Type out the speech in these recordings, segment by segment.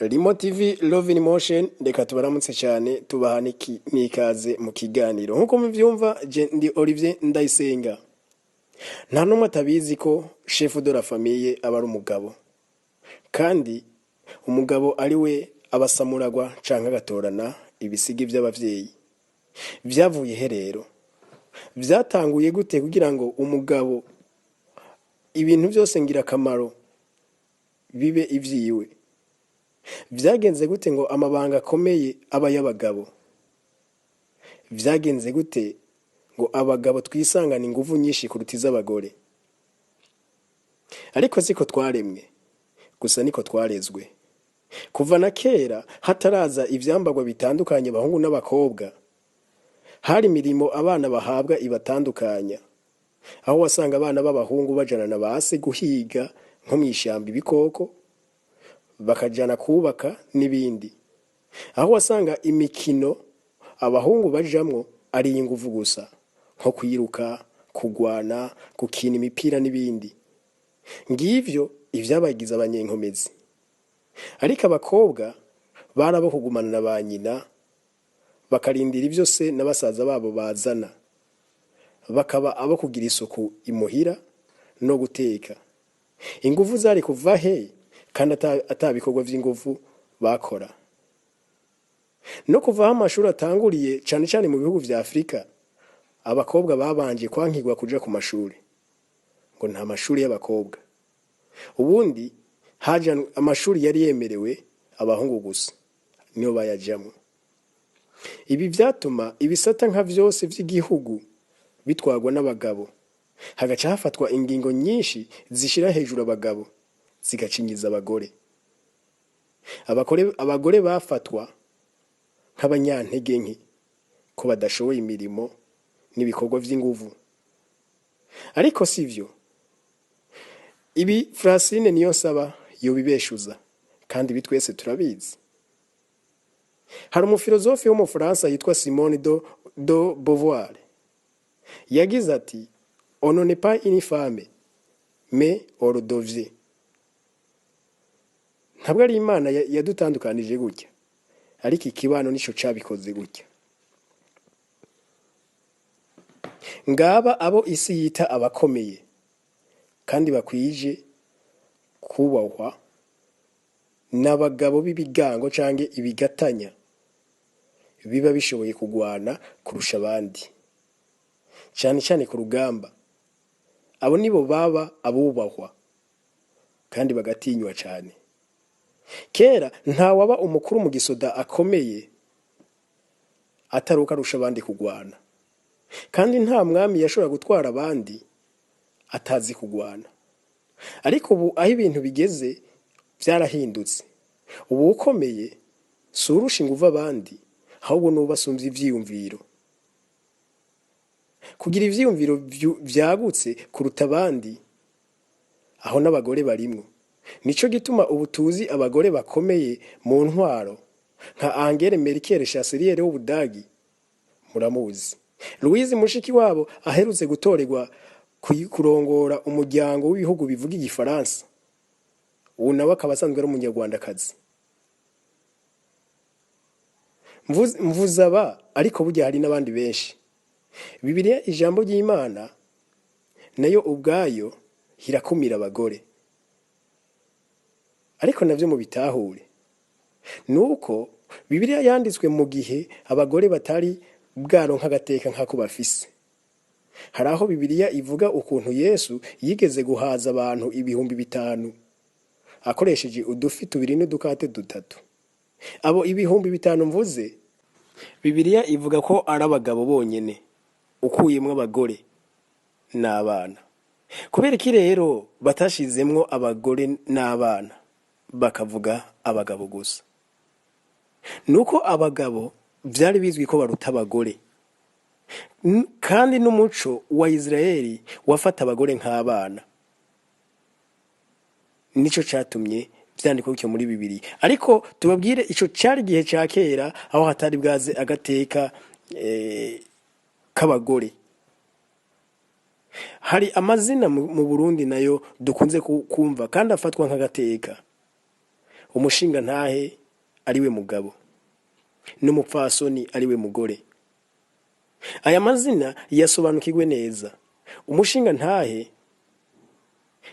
Limo TV Love in Motion, reka tubaramutse cyane, tubaha n'ikaze mu kiganiro. Nk'uko muvyumva, je ndi Olivier Ndayisenga. Nta n'umwe atabizi ko chef de la famille aba ari umugabo, kandi umugabo ari we abasamuragwa canke agatorana ibisigi vy'abavyeyi. Vyavuye he rero? Vyatanguye gute kugira ngo umugabo ibintu vyose ngirakamaro bibe ivyiwe? Vyagenze gute ngo amabanga akomeye aba ay'abagabo? Vyagenze gute ngo abagabo twisangane inguvu nyinshi kuruta iz'abagore? Ariko siko twaremwe gusa, niko twarezwe. Kuva na kera, hataraza ivyambarwa bitandukanye abahungu n'abakobwa, hari imirimo abana bahabwa ibatandukanya, aho wasanga abana b'abahungu bajana na ba se guhiga nko mw'ishamba ibikoko, bakajana kubaka n'ibindi, aho wasanga imikino abahungu bajamwo ari iy'inguvu gusa, nko kwiruka, kugwana, gukina imipira n'ibindi. Ngivyo ivyabagize abanyenkomezi. Ariko abakobwa bari abo kugumana na ba nyina, bakarindira ivyo se na basaza babo bazana, bakaba abo kugira isuku imuhira no guteka. Inguvu zari kuva he kandi ata bikorwa vy'inguvu bakora? No kuva aho amashuri atanguriye, cane cane mu bihugu vya Afurika, abakobwa babanje kwankirwa kuja ku mashuri, ngo nta mashuri y'abakobwa. Ubundi haje amashuri yari yemerewe abahungu gusa, niyo bayajamwo. Ibi vyatuma ibisata nka vyose vy'igihugu bitwarwa n'abagabo, hagaca hafatwa ingingo nyinshi zishira hejuru abagabo, zigacinyiza abagore. Abagore bafatwa nk'abanyantege nke, ko badashoboye imirimo n'ibikorwa vy'inguvu. Ariko sivyo. Ibi Francine Niyonsaba yobibeshuza, kandi ibi twese turabizi. Hari umufilozofi w'umufaransa yitwa Simone de Beauvoir yagize ati: "On n'est pas une femme, mais on le devient." Ntabwo ari Imana yadutandukanije gutya, ariko ikibano nico cabikoze gutya. Ngaba abo isi yita abakomeye kandi bakwije kubahwa n'abagabo b'ibigango canke ibigatanya biba bishoboye kugwana kurusha abandi, cane cane ku rugamba. Abo nibo baba abubahwa kandi bagatinywa cane. Kera ntawaba umukuru mu gisoda akomeye ataruka arusha abandi kugwana, kandi nta mwami yashobora gutwara abandi atazi kugwana. Ariko ubu aho ibintu bigeze vyarahindutse. Ubu ukomeye si urusha inguvu abandi, ahubwo n'uwo basumvye ivyiyumviro. Kugira ivyiyumviro vyagutse kuruta abandi, aho n'abagore barimwo. Nico gituma ubu tuzi abagore bakomeye mu ntwaro nka Angela Merkel, chancelière w'Ubudagi, muramuzi. Louise Mushikiwabo aherutse gutorerwa kurongora umuryango w'ibihugu bivuga igifaransa, ubu nawe akaba asanzwe ari umunyarwandakazi. Mvuze aba, ariko burya hari n'abandi benshi. Bibiliya, ijambo ry'Imana, nayo ubwayo irakumira abagore. Ariko navyo mubitahure nuko Bibiliya yanditswe mu gihe abagore batari bwaronka agateka nk'ako bafise. Hari aho Bibiliya ivuga ukuntu Yesu yigeze guhaza abantu 5000 akoresheje udufi tubiri n'udukate dutatu. Abo 5000 mvuze, Bibiliya ivuga ko ari abagabo bonyene, ukuyemwo abagore n'abana. Kubera iki rero batashizemwo abagore n'abana, bakavuga abagabo gusa? Nuko abagabo vyari bizwi ko baruta abagore, kandi n'umuco wa Israeli wafata abagore nk'abana. Nico catumye vyandikwa gutyo muri Bibiliya. Ariko tubabwire, ico cari igihe ca kera, aho hatari bwaze agateka k'abagore. Hari amazina mu Burundi nayo dukunze kumva kandi afatwa nk'agateka. Umushingantahe ariwe mugabo n'umupfasoni ariwe mugore. Aya mazina yasobanukirwe neza. Umushingantahe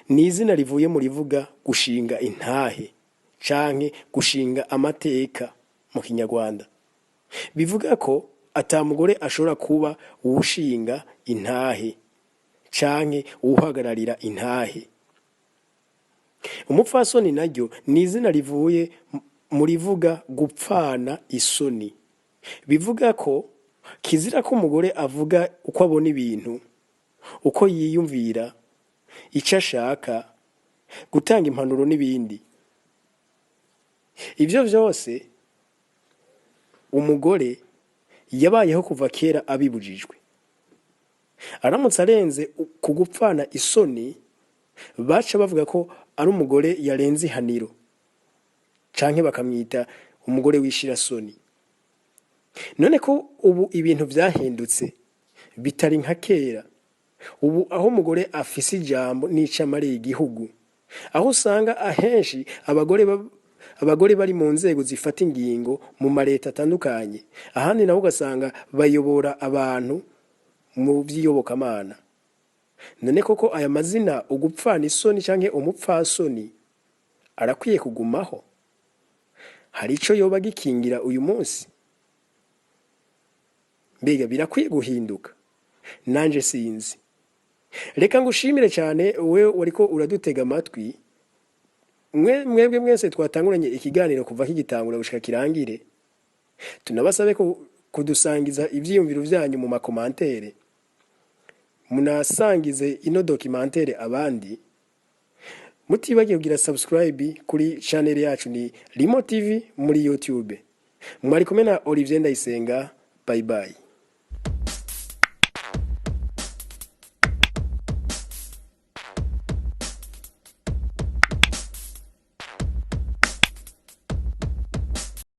ni izina rivuye mu rivuga gushinga intahe canke gushinga amateka mu Kinyarwanda. Bivuga ko ata mugore ashobora kuba uwushinga intahe canke uwuhagararira intahe. Umupfasoni naryo ni izina rivuye mu rivuga gupfana isoni. Bivuga ko kizira ko umugore avuga uko abona ibintu, uko yiyumvira, ico ashaka, gutanga impanuro n'ibindi. Ivyo vyose umugore yabayeho kuva kera abibujijwe. Aramutse arenze ku gupfana isoni, baca bavuga ko ari umugore yarenze ihaniro canke bakamwita umugore w'ishirasoni. None ko ubu ibintu vyahindutse bitari nka kera, ubu aho umugore afise ijambo n'ico amariye igihugu, aho usanga ahenshi abagore bari mu nzego zifata ingingo mu mareta atandukanye, ahandi naho ugasanga bayobora abantu mu vy'iyobokamana. None koko aya mazina ugupfana isoni canke umupfasoni arakwiye kugumaho? Hari ico yoba agikingira uyu munsi? Mbega birakwiye guhinduka? Nanje sinzi. Reka ngushimire cyane wewe wariko uradutega amatwi, mwebwe mwese twatanguranye ikiganiro kuva kigitangura gushika kirangire. Tunabasabe kudusangiza ivyiyumviro vyanyu mu makomantere, munasangize ino documentaire abandi, mutibagiye kugira subscribe kuri channel yacu ni Limo TV muri YouTube. Mwari kumwe na Olivier Ndayisenga. Bye bye.